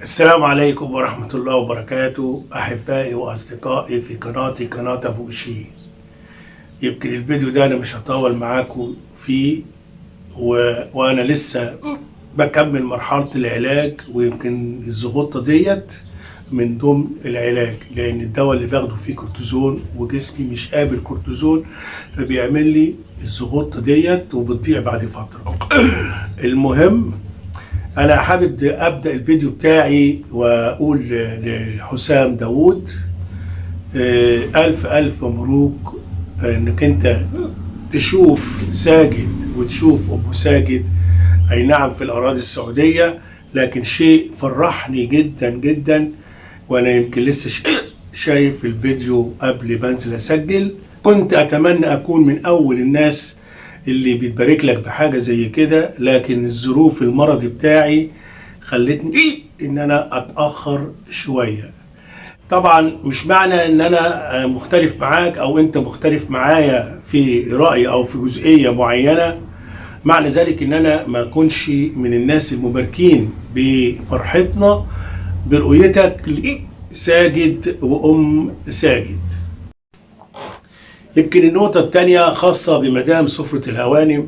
السلام عليكم ورحمة الله وبركاته، أحبائي وأصدقائي في قناتي، قناة أبو إشي. يمكن الفيديو ده أنا مش هطول معاكم فيه، وأنا لسه بكمل مرحلة العلاج، ويمكن الزغطة ديت من ضمن العلاج، لأن الدواء اللي باخده فيه كورتيزون وجسمي مش قابل كورتيزون، فبيعمل لي الزغطة ديت وبتضيع بعد فترة. المهم انا حابب ابدا الفيديو بتاعي واقول لحسام داوود الف الف مبروك انك انت تشوف ساجد وتشوف ابو ساجد، اي نعم في الاراضي السعوديه، لكن شيء فرحني جدا جدا. وانا يمكن لسه شايف الفيديو قبل ما انزل اسجل. كنت اتمنى اكون من اول الناس اللي بيتبارك لك بحاجة زي كده، لكن الظروف المرضي بتاعي خلتني ان انا اتأخر شوية. طبعا مش معنى ان انا مختلف معاك او انت مختلف معايا في رأي او في جزئية معينة، معنى ذلك ان انا ما اكونش من الناس المباركين بفرحتنا برؤيتك لساجد وام ساجد. يمكن النقطة التانية خاصة بمدام سفرة الهوانم،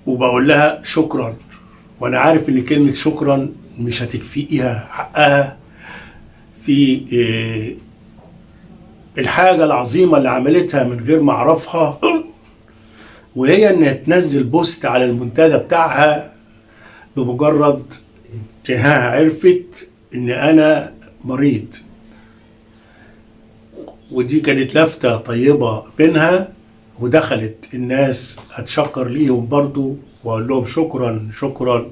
وبقول لها شكرا، وانا عارف ان كلمة شكرا مش هتكفيها حقها في الحاجة العظيمة اللي عملتها من غير ما اعرفها، وهي انها تنزل بوست على المنتدى بتاعها بمجرد انها عرفت ان انا مريض، ودي كانت لفتة طيبة منها، ودخلت الناس اتشكر ليهم برضو واقول لهم شكرا شكرا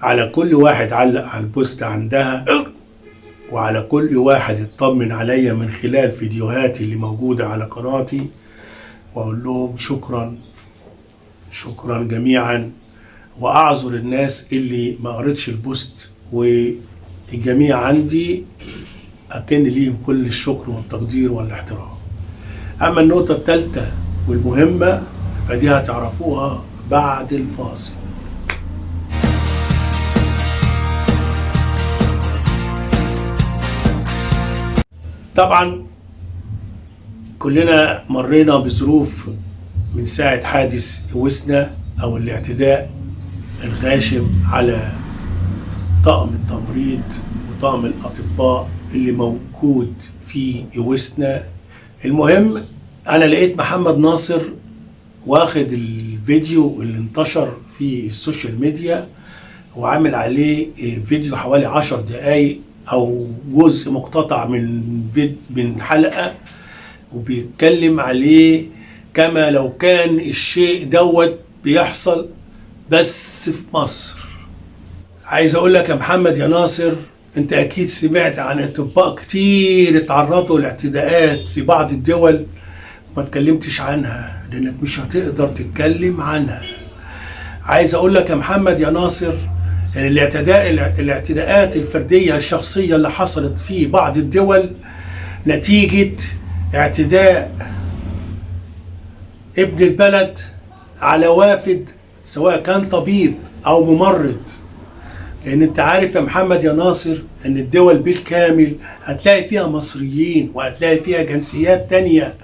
على كل واحد علق على البوست عندها، وعلى كل واحد اطمن عليا من خلال فيديوهاتي اللي موجودة على قناتي، واقول لهم شكرا شكرا جميعا. واعذر الناس اللي ما قريتش البوست، والجميع عندي أكن ليهم كل الشكر والتقدير والاحترام. أما النقطة الثالثة والمهمة فدي هتعرفوها بعد الفاصل. طبعا كلنا مرينا بظروف من ساعة حادث وسنا أو الاعتداء الغاشم على طاقم التمريض وطاقم الأطباء اللي موجود في وسنا. المهم أنا لقيت محمد ناصر واخد الفيديو اللي انتشر في السوشيال ميديا وعامل عليه فيديو حوالي 10 دقايق أو جزء مقتطع من حلقة، وبيتكلم عليه كما لو كان الشيء دوت بيحصل بس في مصر. عايز اقول لك يا محمد يا ناصر، انت اكيد سمعت عن اطباء كتير اتعرضوا لاعتداءات في بعض الدول وما اتكلمتش عنها لانك مش هتقدر تتكلم عنها. عايز اقول لك يا محمد يا ناصر ان الاعتداءات الفردية الشخصية اللي حصلت في بعض الدول نتيجة اعتداء ابن البلد على وافد سواء كان طبيب او ممرض، لان انت عارف يا محمد يا ناصر ان الدول بالكامل هتلاقي فيها مصريين وهتلاقي فيها جنسيات تانية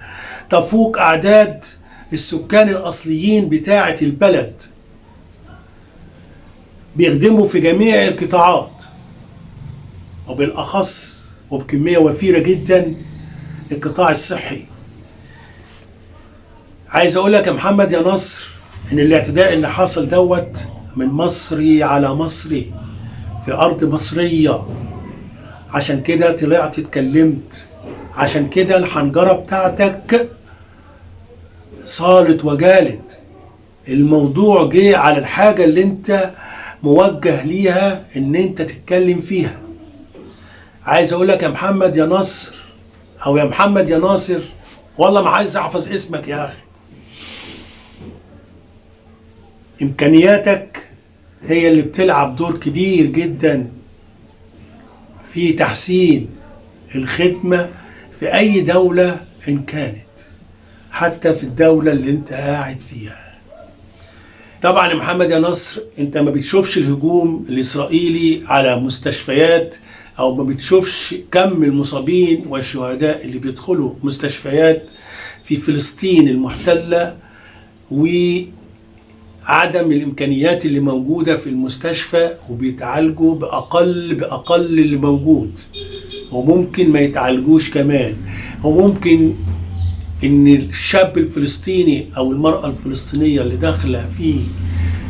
تفوق اعداد السكان الاصليين بتاعة البلد، بيخدموا في جميع القطاعات وبالاخص وبكمية وفيرة جدا القطاع الصحي. عايز اقول لك يا محمد يا ناصر ان الاعتداء اللي حصل دوت من مصري على مصري في أرض مصرية، عشان كده طلعت اتكلمت، عشان كده الحنجرة بتاعتك صالت وجالت. الموضوع جه على الحاجة اللي انت موجه ليها ان انت تتكلم فيها. عايز اقول لك يا محمد يا ناصر او يا محمد يا ناصر، والله ما عايز احفظ اسمك يا اخي، امكانياتك هي اللي بتلعب دور كبير جدا في تحسين الخدمة في أي دولة إن كانت، حتى في الدولة اللي أنت قاعد فيها. طبعا يا محمد يا نصر، انت ما بتشوفش الهجوم الاسرائيلي على مستشفيات، او ما بتشوفش كم المصابين والشهداء اللي بيدخلوا مستشفيات في فلسطين المحتلة، وعدم الامكانيات اللي موجودة في المستشفى، وبيتعالجوا باقل اللي موجود، وممكن ما يتعالجوش كمان، وممكن ان الشاب الفلسطيني او المرأة الفلسطينية اللي داخلة في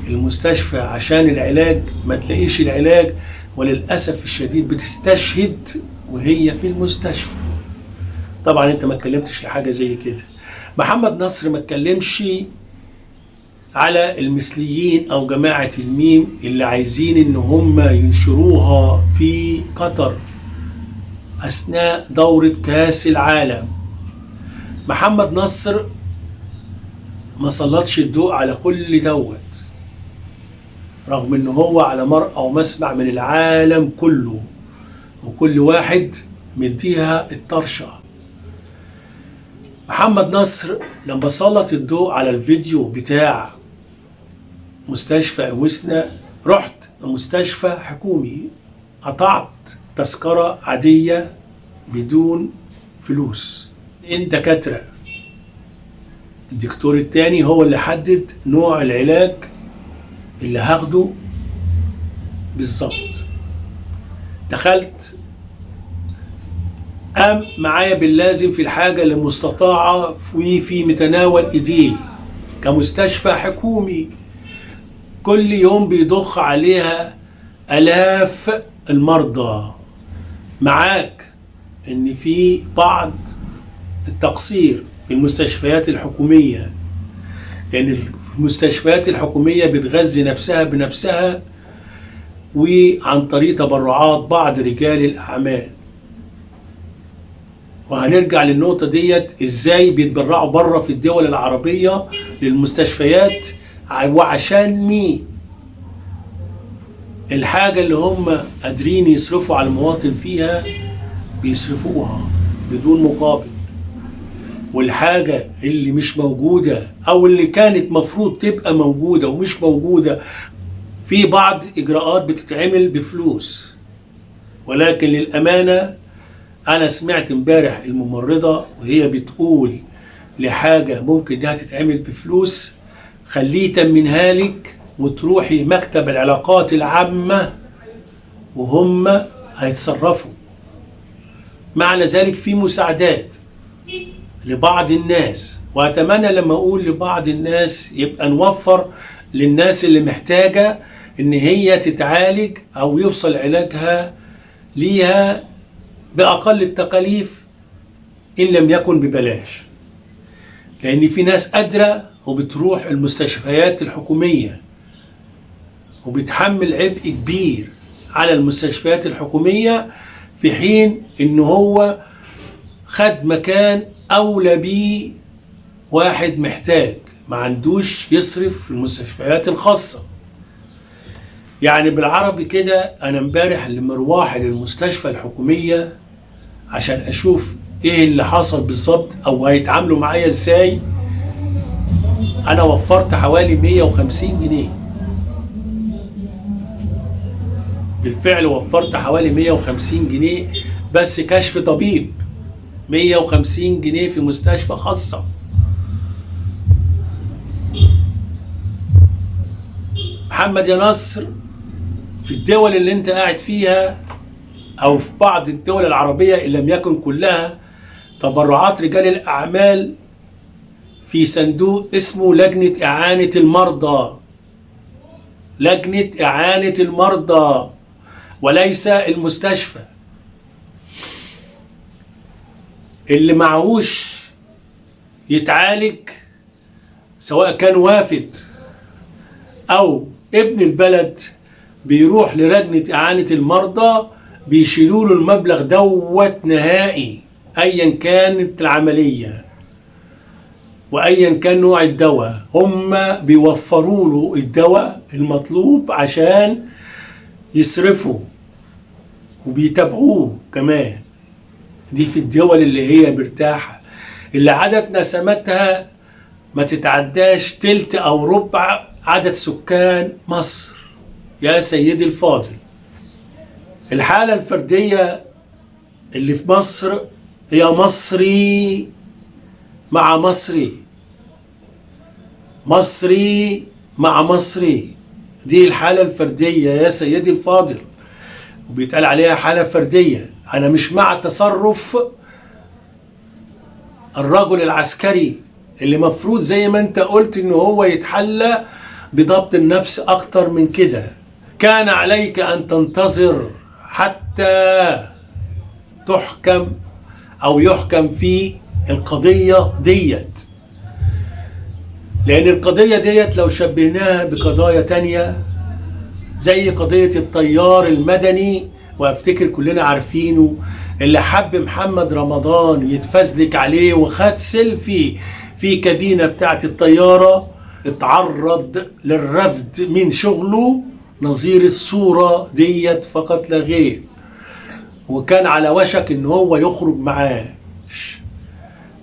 المستشفى عشان العلاج ما تلاقيش العلاج، وللأسف الشديد بتستشهد وهي في المستشفى. طبعا انت ما اتكلمتش لحاجة زي كده. محمد نصر ما اتكلمش على المثليين او جماعة الميم اللي عايزين ان هم ينشروها في قطر اثناء دورة كاس العالم. محمد نصر ما سلطش الضوء على كل دوت، رغم ان هو على مرأى ومسمع من العالم كله، وكل واحد مديها الطرشة. محمد نصر لما سلط الضوء على الفيديو بتاع مستشفى وسنا، رحت مستشفى حكومي، قطعت تذكرة عادية بدون فلوس، 2 دكاترة، الدكتور التاني هو اللي حدد نوع العلاج اللي هاخده بالظبط. دخلت، قام معايا باللازم في الحاجة اللي مستطاعة وفي متناول ايديه كمستشفى حكومي كل يوم بيضخ عليها آلاف المرضى. معاك ان في بعض التقصير في المستشفيات الحكومية، لأن المستشفيات الحكومية بتغذي نفسها بنفسها وعن طريق تبرعات بعض رجال الأعمال. وهنرجع للنقطة ديت، إزاي بيتبرعوا بره في الدول العربية للمستشفيات وعشان مين؟ الحاجة اللي هم قادرين يصرفوا على المواطن فيها بيصرفوها بدون مقابل، والحاجة اللي مش موجودة أو اللي كانت مفروض تبقى موجودة ومش موجودة في بعض إجراءات بتتعمل بفلوس. ولكن للأمانة أنا سمعت امبارح الممرضة وهي بتقول لحاجة ممكن إنها تتعمل بفلوس، خليه تمنها لك وتروحي مكتب العلاقات العامة وهم هيتصرفوا. معنى ذلك في مساعدات لبعض الناس، وأتمنى لما أقول لبعض الناس يبقى نوفر للناس اللي محتاجة إن هي تتعالج أو يوصل علاجها ليها بأقل التكاليف إن لم يكن ببلاش، لأن في ناس قادرة وبتروح المستشفيات الحكومية وبتحمل عبء كبير على المستشفيات الحكومية، في حين إن هو خد مكان أولى بيه واحد محتاج ما عندوش يصرف في المستشفيات الخاصة. يعني بالعربي كده، أنا امبارح لمرواحي للمستشفى الحكومية عشان أشوف إيه اللي حصل بالظبط أو هيتعاملوا معايا إزاي، أنا وفرت حوالي 150 جنيه. بالفعل وفرت حوالي 150 جنيه بس كشف طبيب، 150 جنيه في مستشفى خاصة. محمد يا نصر، في الدول اللي انت قاعد فيها او في بعض الدول العربية ان لم يكن كلها، تبرعات رجال الاعمال في صندوق اسمه لجنة اعانة المرضى، لجنة اعانة المرضى وليس المستشفى. اللي معهوش يتعالج سواء كان وافد او ابن البلد بيروح للجنة اعانة المرضى، بيشيلوا له المبلغ دوت نهائي ايا كانت العملية وايا كان نوع الدواء، هم بيوفروا له الدواء المطلوب عشان يصرفوا وبيتابعوه كمان. دي في الدول اللي هي مرتاحة، اللي عدد نسماتها ما تتعداش تلت او ربع عدد سكان مصر يا سيدي الفاضل. الحالة الفردية اللي في مصر هي مصري مع مصري، مصري مع مصري، دي الحالة الفردية يا سيدي الفاضل، وبيتقال عليها حالة فردية. أنا مش مع تصرف الرجل العسكري اللي مفروض زي ما انت قلت ان هو يتحلى بضبط النفس اكتر من كده. كان عليك ان تنتظر حتى تحكم او يحكم في القضية ديت، لان القضية ديت لو شبهناها بقضايا تانية زي قضية الطيار المدني، وافتكر كلنا عارفينه، اللي حب محمد رمضان يتفزلك عليه وخد سيلفي في كابينة بتاعت الطيارة، اتعرض للرفض من شغله نظير الصورة ديت فقط لا غير، وكان على وشك ان هو يخرج معاه،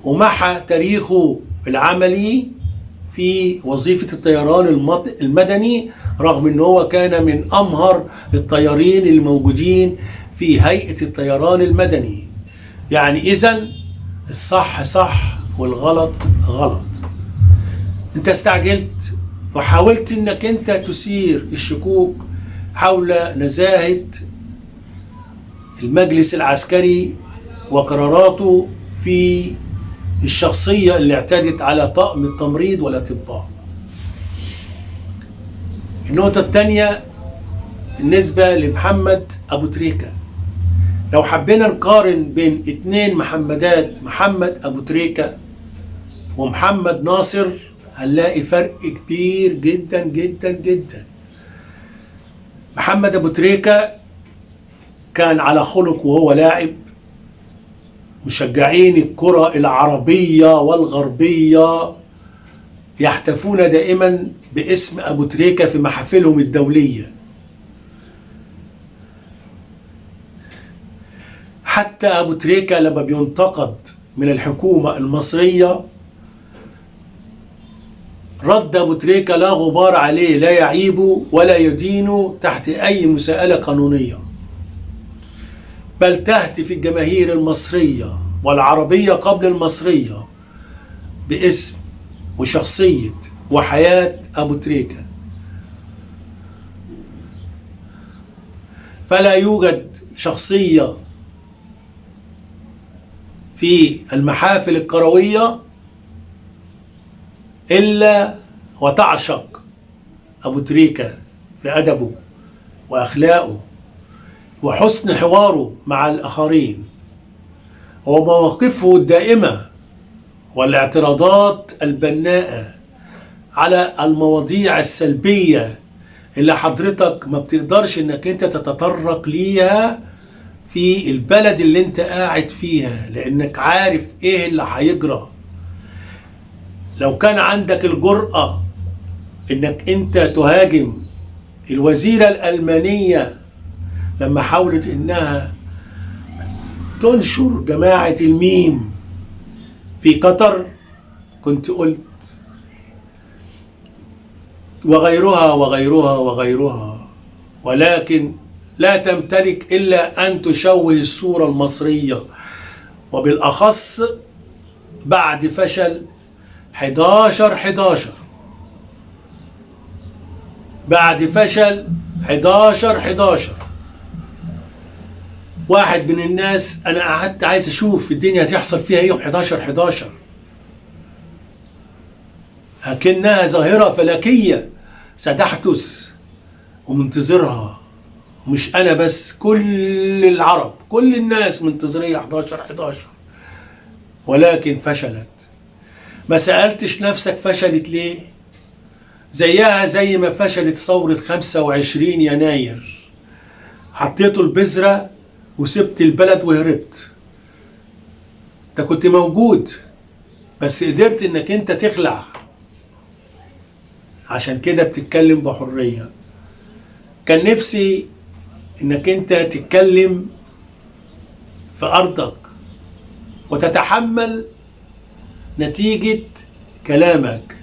ومحى تاريخه العملي في وظيفة الطيران المدني، رغم ان هو كان من امهر الطيارين الموجودين في هيئة الطيران المدني. يعني اذن الصح صح والغلط غلط. انت استعجلت وحاولت انك انت تثير الشكوك حول نزاهة المجلس العسكري وقراراته في الشخصية اللي اعتدت على طاقم التمريض والأطباء. النقطة الثانية بالنسبة لمحمد أبو تريكة، لو حبينا نقارن بين اتنين محمدات، محمد أبو تريكة ومحمد ناصر، هنلاقي فرق كبير جدا جدا جدا. محمد أبو تريكة كان على خلق وهو لاعب، مشجعين الكرة العربية والغربية يحتفون دائما باسم أبو تريكة في محافلهم الدولية. حتى أبو تريكة لما بينتقد من الحكومة المصرية، رد أبو تريكة لا غبار عليه، لا يعيبه ولا يدينه تحت أي مساءلة قانونية، بل تهتف الجماهير المصرية والعربية قبل المصرية باسم وشخصية وحياة أبو تريكة. فلا يوجد شخصية في المحافل الكروية إلا وتعشق أبو تريكة في أدبه وأخلاقه وحسن حواره مع الآخرين ومواقفه الدائمة والاعتراضات البناءة على المواضيع السلبية اللي حضرتك ما بتقدرش انك انت تتطرق ليها في البلد اللي انت قاعد فيها، لانك عارف ايه اللي هيجرى. لو كان عندك الجرأة انك انت تهاجم الوزيرة الألمانية لما حاولت انها تنشر جماعة الميم في قطر، كنت قلت وغيرها وغيرها وغيرها، ولكن لا تمتلك إلا أن تشوه الصورة المصرية، وبالأخص بعد فشل 11/11، بعد فشل 11/11. واحد من الناس أنا قعدت عايز أشوف الدنيا هتحصل فيها إيه يوم 11/11، لكنها ظاهرة فلكية ستحدث ومنتظرها، ومش أنا بس، كل العرب كل الناس منتظرية 11/11، ولكن فشلت. ما سألتش نفسك فشلت ليه؟ زيها زي ما فشلت ثورة 25 يناير، حطيتوا البذرة وسبت البلد وهربت. انت كنت موجود بس قدرت انك انت تخلع، عشان كده بتتكلم بحرية. كان نفسي انك انت تتكلم في ارضك وتتحمل نتيجة كلامك.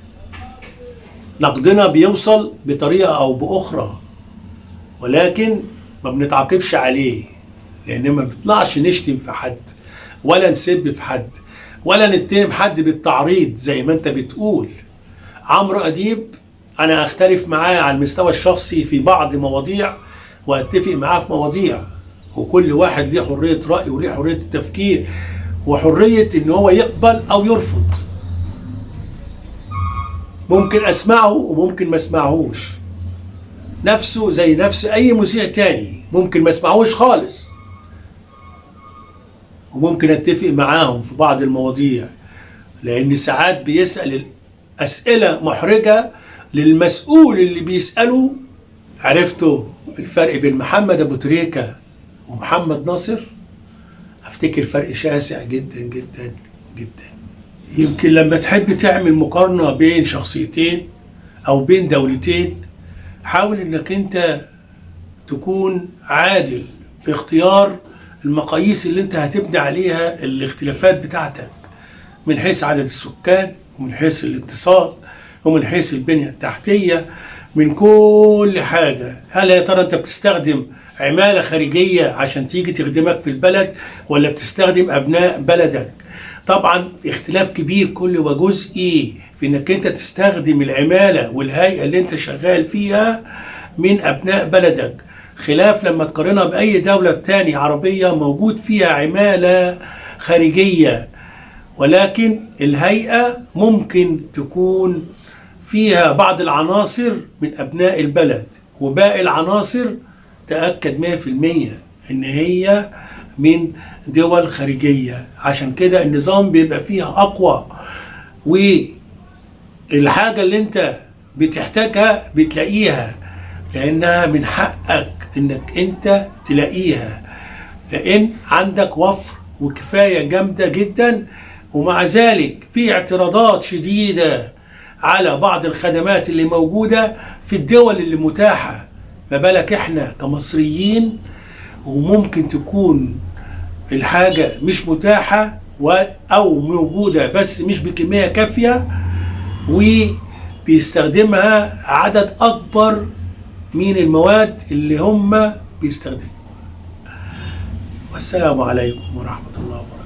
نقدنا بيوصل بطريقة أو بأخرى، ولكن ما بنتعاقبش عليه، لأن ما بنطلعش نشتم في حد ولا نسب في حد ولا نتهم حد بالتعريض زي ما انت بتقول. عمرو أديب أنا أختلف معاه على المستوى الشخصي في بعض مواضيع وأتفق معاه في مواضيع، وكل واحد ليه حرية رأي وليه حرية التفكير وحرية إن هو يقبل أو يرفض. ممكن أسمعه وممكن ما أسمعهوش، نفسه زي نفس أي مذيع تاني، ممكن ما أسمعهوش خالص وممكن أتفق معاهم في بعض المواضيع، لأن ساعات بيسأل أسئلة محرجة للمسؤول اللي بيسأله. عرفتوا الفرق بين محمد أبو تريكة ومحمد ناصر؟ أفتكر فرق شاسع جدا جدا جدا. يمكن لما تحب تعمل مقارنة بين شخصيتين أو بين دولتين، حاول إنك أنت تكون عادل في اختيار المقاييس اللي أنت هتبني عليها الاختلافات بتاعتك، من حيث عدد السكان ومن حيث الاقتصاد ومن حيث البنية التحتية، من كل حاجة. هل يا ترى أنت بتستخدم عمالة خارجية عشان تيجي تخدمك في البلد، ولا بتستخدم أبناء بلدك؟ طبعا اختلاف كبير كل وجزئي في انك انت تستخدم العمالة والهيئة اللي انت شغال فيها من أبناء بلدك، خلاف لما تقارنها بأي دولة تاني عربية موجود فيها عمالة خارجية، ولكن الهيئة ممكن تكون فيها بعض العناصر من أبناء البلد، وباقي العناصر تأكد 100% إن هي من دول خارجية. عشان كده النظام بيبقى فيها أقوى، والحاجة اللي انت بتحتاجها بتلاقيها، لأنها من حقك إنك انت تلاقيها، لأن عندك وفر وكفاية جامدة جدا. ومع ذلك في اعتراضات شديدة على بعض الخدمات اللي موجودة في الدول اللي متاحة، ما بالك احنا كمصريين، وممكن تكون الحاجة مش متاحة أو موجودة بس مش بكمية كافية، وبيستخدمها عدد أكبر من المواد اللي هم بيستخدموها. والسلام عليكم ورحمة الله وبركاته.